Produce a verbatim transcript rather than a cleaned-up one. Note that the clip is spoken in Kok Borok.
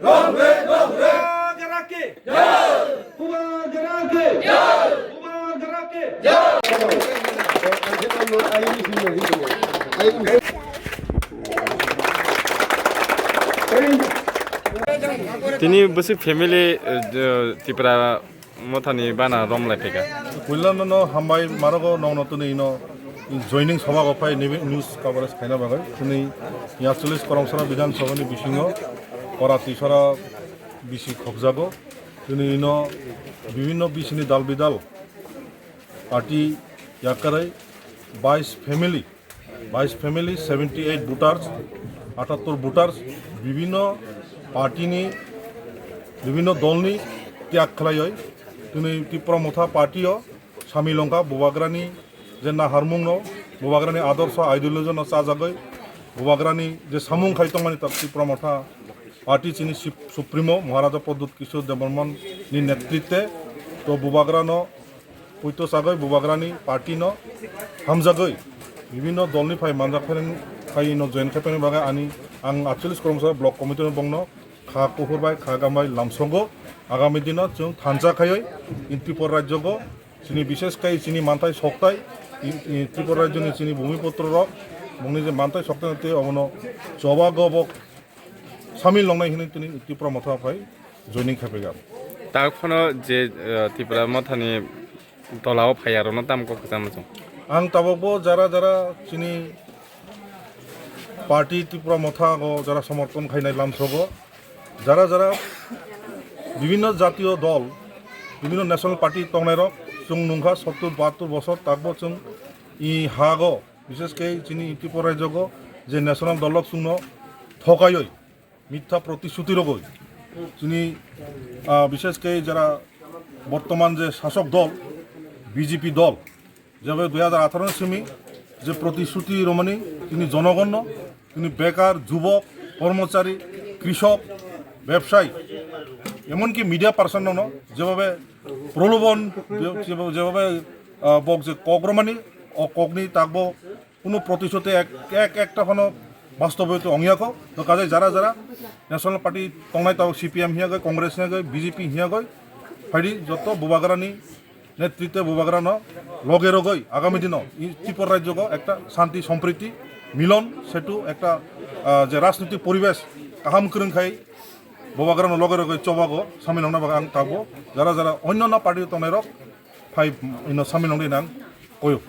Bubagra ke! Bubagra ke! Bubagra ke! Tini bwswk family, eh, Tipra Mothani bana rom lai phaikha. Puilano no hambai marogo nongno tini ino joining sabha o phai nibi news coverage khaina bagwi. Tini ya cholish Koromsara Bidhan Sabha ni bisingo Kora Tisara bisi khokjago. Tini ino bibhinno bisini dal bidal party yakarwi bais family Bais family, seventy eight voters, atattor voters, bibhinno party ni, bibhinno dol ni tyag khlaiwi tini Tipra Motha party o samil wngkha. Bubagra ni je naharmung no, Bubagra ni adorsho ideology no chajagwi, Bubagra ni je samung khai tongmani ta Tipra Motha party chini sip-, supremo Maharaja Pradyut Kishore Debbarman ni netritwe to Bubagra no Puito sagwi Bubagrani party no hamjagwi bibhinno dolni phai manjak phaireng phai no join khai phaini bagwi ani ang aatchalish Koromsara block committee no bongno kha kuphur bai kha gam bai lamsogo. Agami dino chwng thansa khaiwi in Tripura rajyogo chini bishesh kai chini manthai soktai in, in Tripura rajyoni chini bhumiputro rok bongni je manthai soktai tei obono choba go bo samil longnai hinwi tini Tipra Motha phai joining khai phaikha. Tak phano je, eh, Tipra Mothani tolao phai arokno tamo kok kwchangma chwng. Ang tabukbo jara jara chini party Tipra Motha go jara somorthon khainai lamsogo, jara jara bibhinno jatiyo dol, bibhinno national party tongnairok chwng nungkha sottur bahattur bosor, takbo chwng i hago, bishesh khe chini Tripura rajyogo je national dolrok chwngno thokaiwi, mitha protisruti rogwi chini, ah, bishesh khe jara bortoman je sasok dol B J P dol, jebe dui hajar atharo ni simi je protisruti romani chini jonogonno, chini bekar, jubok, kormochari, krishok, bebsai, emonki media person no jebhabe prolobon, je-, jebhabe, ah, bok je kok romani, o kokni takbo Kuno protisruti ek, ek, ekta phano bastoboyito ongya kho. To kajai jara jara National Party tongnai tao C P M hiyagoi, Congress hiyagoi, B J P hiyagoi, phaidi joto Bubagrani netritwe Bubagrano loge rogoi agami dino i Tripura rajyogo ekta shanti sompriti milon setu ekta, ah, je rajnitik poribesh kaham kwrwng khai Bubagrano loge rogoi chobago samil wngna bagwi ang tabuk jara jara onnanno party tongnai rok phai ino samil wngdi nang koyo.